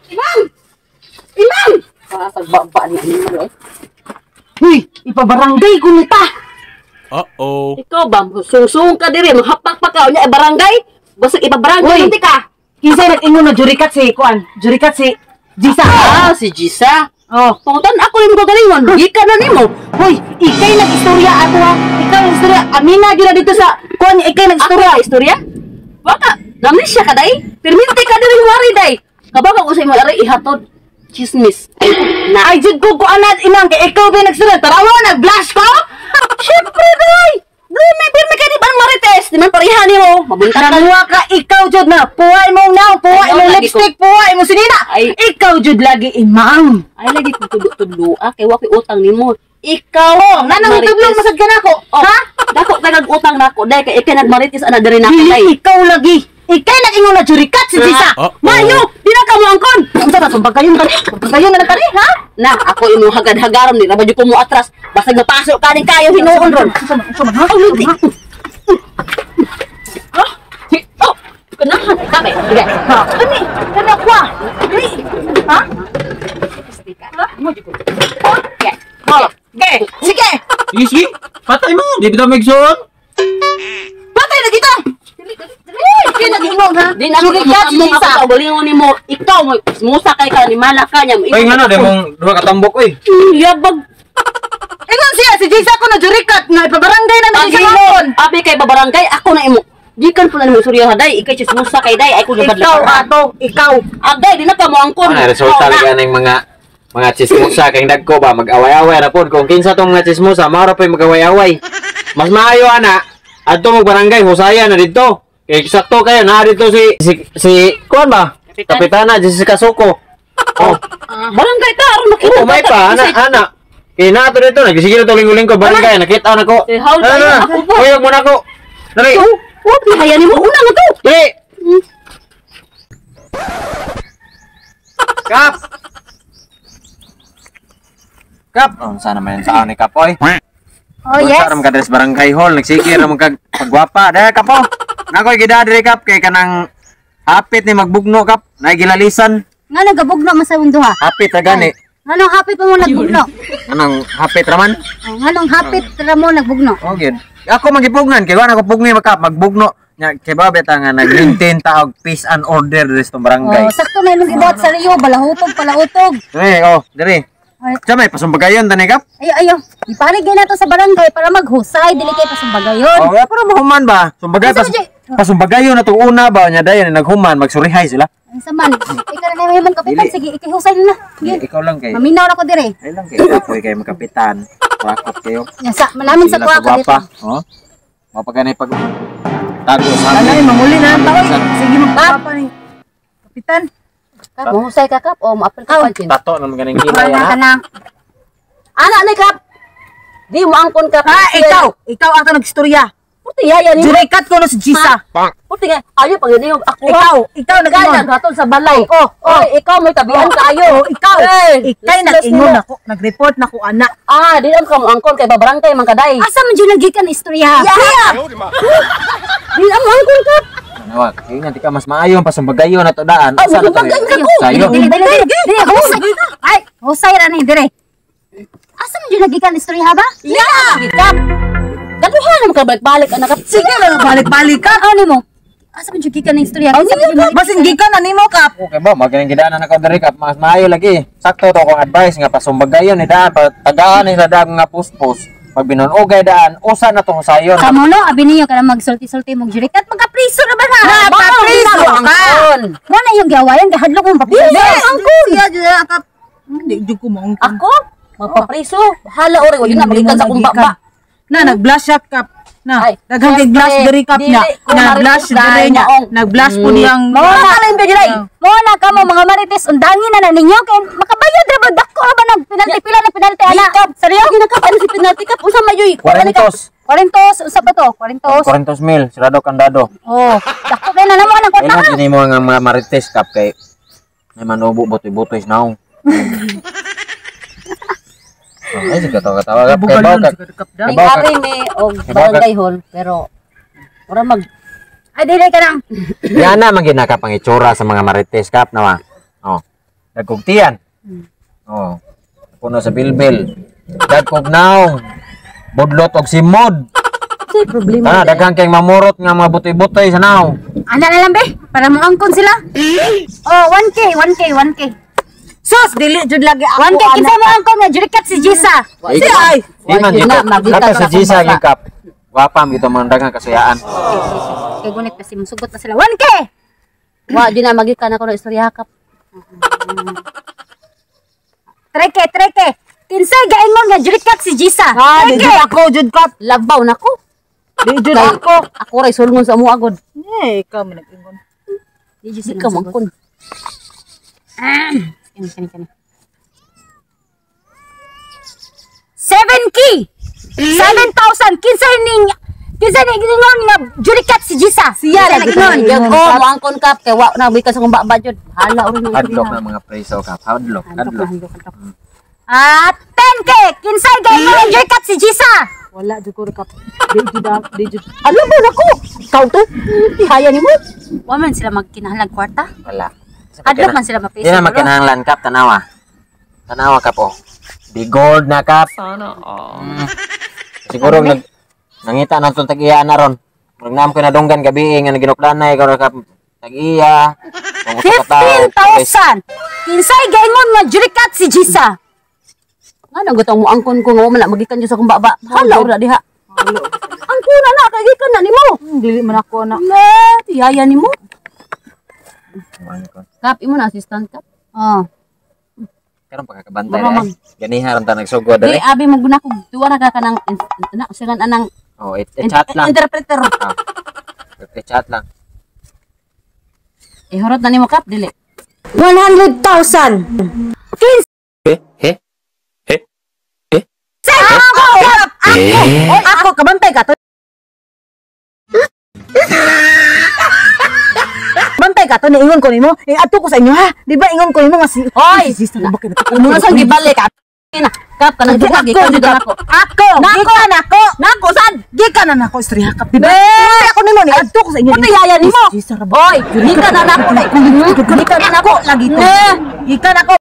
Imang! Imang! Pasagbaba ni animal eh. Uy, ipabarangay ko nita. Uh-oh. Ikaw ba, sungsung ka diri, mahapak pa ka unya barangay? Basta ipabarangay Uy. nanti ka. Kinsay nag-ingon na jurikat si kuan, jurikat si Jisa. Ah, si Jisa. Oh. Pangutan ako yung kagalingon. Gikan na nimo. Hoy, ikay nag-istorya ato ha. Ikaw nag-istorya. Amina gyud na dito sa kuan, ikay Ako nag-istorya. na istorya? Baka, namni siya ka day? Pirminti ka diri wari day. Kabaga ko sa imo aray ihatod. Chismis. Na. Ay jud ko kuan na inang kay ikaw ba nag-istorya? Tarawa nag-blush ko. Syempre day. Blumi pirmi ka di ba marites? Di man pareha nimo. Mabuntag ka. Namuha ka ikaw jud na. Puway mo now, puway Ayaw, mo lagi ko. lipstick, puway mo sinina. Ay. Ikaw jud lagi imang. Ay lagi ko tudlo ah kay wa ko'y utang nimo. Ikaw. Oh, nanang nagmarites. tudlong masad ka nako. Oh, Ha? Dako kay nag-utang nako day kay ikay nagmarites ana diri nako day. Dili ikaw lagi. Ikay nag-ingon na jurikat si Jisa. Uh-oh. Mayo, di na ka mo angkon. Unsa ba sumbagayon ka? Sumbagayon na kani, ha? Na, ako imong hagad-hagaron ni rabadyo ko mo atras. Basta mapasok ka ning kayo hinuon ron. Unsa man, unsa man, ha? Ay, hindi. Ha? Oh, kanahan kami. Sige. Ha? Kani, kana kwa. Dili. Ha? Mo jud ko. Sige. Ha? Sige. Sige. Sige, sige. Patay mo. Di bitaw magsuon. Patay na kita. Ikay nag-ingon ha? Di na ako Jurikat si mo ako Jisa. sa galingon nimo. Ikaw mo musa kay ka ni mala ka niya. Ay, nga na, di mong duha ka tambok, oy. Yabag. Ingon siya si Jisa ko na jurikat nga ipabarangay na na siya Pagilo. ngapon. Abi kay babarangay ako na imo. Gikan po na nimo surya haday, ikay chismosa kay day ay ko Ikaw ato, ikaw. Agay di na ka mo angkon. Ano, resulta lagi aning mga chismosa kay dagko ba mag-away-away ra pod kung kinsa tong mga chismosa mao ra po'y mag-away-away. Mas maayo ana adto mo barangay husaya na didto. Kay sakto kayo na didto si kuan ba? Kapitan. Kapitana Jessica Soco. Oh, Barangay ta aron makita. oh may pa ana ana. Kay na ato dito nagsige na to linggo-linggo barangay nakita na ko. Eh, how Ana, tayo? ana. Ako ba? Uyog mo na ko. Dali. Oh, pihaya nimo una nga to. Dali. Kap. Kap, oh, sana man sa ni Kap oy. Oh, yes. Sa ka dress barangay hall nagsige ra man kag pagwapa. Dahil Kap oh. Nakoy gida diri Kap kay kanang hapit ni magbugno Kap, naigilalisan. Nga nagabugno man sa imong duha. Hapit ra gani. Nganong hapit pa mo nagbugno? Anong hapit ra man? Oh, nganong hapit ra mo nagbugno? Oh, gyud. Ako magipugnan kay wala ko pugni makap magbugno. Nya kay ba beta nga nag-maintain ta og peace and order diri sa barangay. Oh, sakto na imong gibuhat sa Rio, balahutog palautog. Diri oh, diri. Ay, Sa may pasumbagayon tani Kap. ayo ayo. Ipalig na to sa barangay para maghusay dili kay pasumbagayon. Oh, para mahuman ba? Sumbagay Unsa pas man, Jay? pasumbagayon na to una ba nya dayon naghuman magsurihay sila. Ang saman. Ikaw na imong kapitan, Dili. sige ikihusay na. Sige. Ikaw lang kay. Maminaw na ko dire. Ay lang kay apoy kay makapitan. Rakot kayo. Nya sa malamin sa Sila kuha ka dito. kagwapa, Oh. Mapaganay pag tago sa Anay manguli na ang tao. Sige magpapa ni. Kapitan. Kap, mahusay ka kap o maapil ka pansin. Tato naman ganing kilay Kana ha. kana. Ana ni kap. Di mo angkon kap. Ha, ikaw, ikaw ato nag-istorya. Puti yaya nimo. Jurikat ko no si Jisa. Puti nga ayo pag ini ako. Ikaw, ikaw Ikaw nag-ingon. naghatod sa balay. Oh, oh, ikaw may tabihan kaayo. Oh, ikaw. Eh, Ikay laslas nag-ingon nimo. ako, nag-report na ko ana. Ah, di lang ka mo angkon kay babarangay man kaday. Asa man jud nagikan istorya? Yeah. Di lang mo angkon kap. Nawag, ingat ka mas maayo ang pasumbagayon na to daan. Ay, Asa na to? masumbagayon ka ko. Sayo. Dili dili dili. Dili husay. Ay, husay ra ni dire. Asa man jud nagikan istorya ba? Yeah. Kap. Daguhan mo ka balik-balik anak kap. Sige lang, balik-balik ka. Ano nimo? Asa man jud gikan ang istorya? Ang Kinsa man jud Basin gikan na nimo kap. Okay ba, magaling gidaanan ako diri kap mas maayo lagi. Sakto to akong advice nga pasumbagayon ni daan pa tagaan ni sa daang nga puspos. Pag binunugay daan, usa na to husayon. Kamo no, abi ninyo kana magsulti-sulti mong jurikat, magkapriso na ba na? Napapriso ka. Mo na yung giawayan, gahadlok mong papriso. Di, angkon. Siya jud na kap. Hindi jud ko maungkon. Ako? Magpapriso. Bahala ori wala na balikan sa akong baba. Na nag-blush shot kap. Na, Ay, daghang kay blush syempre, diri kap dili niya. ko Na blush marites diri niya. maong. Nag-blush po niyang Mo na Alin ba dili? Mo na kamo mga marites, undangin na na ninyo kay makabayad ra ba dako ra ba nag penalty pila na penalty ana. Seryo ginakap ano si penalty kap unsa mayoy? 40. 40 usa pa to, 40. 40 mil, sirado kandado. Oh, dako kay na namo nang kwarta. Ay, gini mo nga mga marites kap kay may manubo butoy-butoy naong. Ay, sige katawa-katawa kap kay baw ka. May ari mi og barangay hall pero ora mag Ay dili ka nang. Yan na man ginaka pang itsura sa mga marites kap nawa. Oh. Dagkog tiyan. Oh. Puno sa bilbil. Dagkog naong. Budlot og simod. Say problema. Tana daghan kay mamurot nga mga butoy-butoy sa naong. Ana na lang be, para mo angkon sila. Oh, 1K, 1K, 1K. Sus, dili jud lagi ako. 1K kinsa mo angkon nga jurikat si Jisa. Si ay. Di man Wala, dito. magita Kata ka sa na Jisa kung gyud kap. Gwapa gito mga daghang kasayaan. Kay gunit kasi musugot na sila. 1K. Wa di na magikan ako ng istorya kap. 3K, 3K. Kinsay gaingon nga jurikat si Jisa. Ah, di 3K. jud ako jud kap. Labaw nako. Di jud ako. Ako ray sulngon sa amo agod. Eh, ikaw man nag-ingon. Di jud Di sila ka musugot. mangkon. Kani, kani, kani. 7K. 7,000. Kinsay ning ingon nga jurikat si Jisa. Siya Kinsay lagi nag-ingon? ingon. Ko mo angkon kap kay wa na bikan sa akong baba jud. Hala ori nang Hadlok na mga preso kap. Hadlok, hadlok. Ah, 10K. Kinsay gaingon nga jurikat si Jisa. Wala jud ko kap. Di jud ako, di jud. Ano ba nako? Ikaw to? Tihaya nimo. Wa man sila magkinahanglan kwarta. Wala. Hadlok man sila mapisa. Di na makinahanglan kap tanawa. Tanawa kap oh. Di gold na kap. Sana all. Siguro nag nangita na tong tag-iya na ron. Murag naam ko nadunggan gabi nga naginukdan na ikaw ra kap tag-iya. Kung usa ka tawo, 15,000. Kinsay gaingon nga jurikat si Jisa. Nga nang gutong mo angkon ko nga wa man na magikan jud sa akong baba. Hala ora diha. Angkon na na kay gikan na nimo. Dili man ako na. Na, tihaya nimo. Mangkon. Kap imo na assistant kap. Oh. Karon pagkakabantay na eh. Ganiha ron ta nagsugod Di dali. abi mo guna kog duwa ra ka kanang na sila anang Oh, it chat lang. interpreter. Ah. I-chat lang. Ihurot na nimo kap dili. 100,000. Eh? Eh? Eh? Eh? Oy, ako kabantay ka to. Bantay ka to niingon ko nimo. Eh adto ko sa inyo ha. Di ba ingon ko nimo nga si Oy! Si Jisa ba kay Imo na sang gibalik. Na, kap kanang Ako, duha gikan jud nako. Ako, gikan ako. Nako sad. Gikan na nako istorya kap. Di ba? Bantay ako nimo ni adto ko sa inyo. Patihaya nimo. Jisa ra ba? Oy, gikan na nako. Gikan na nako lagi to. Ne. Gikan ako.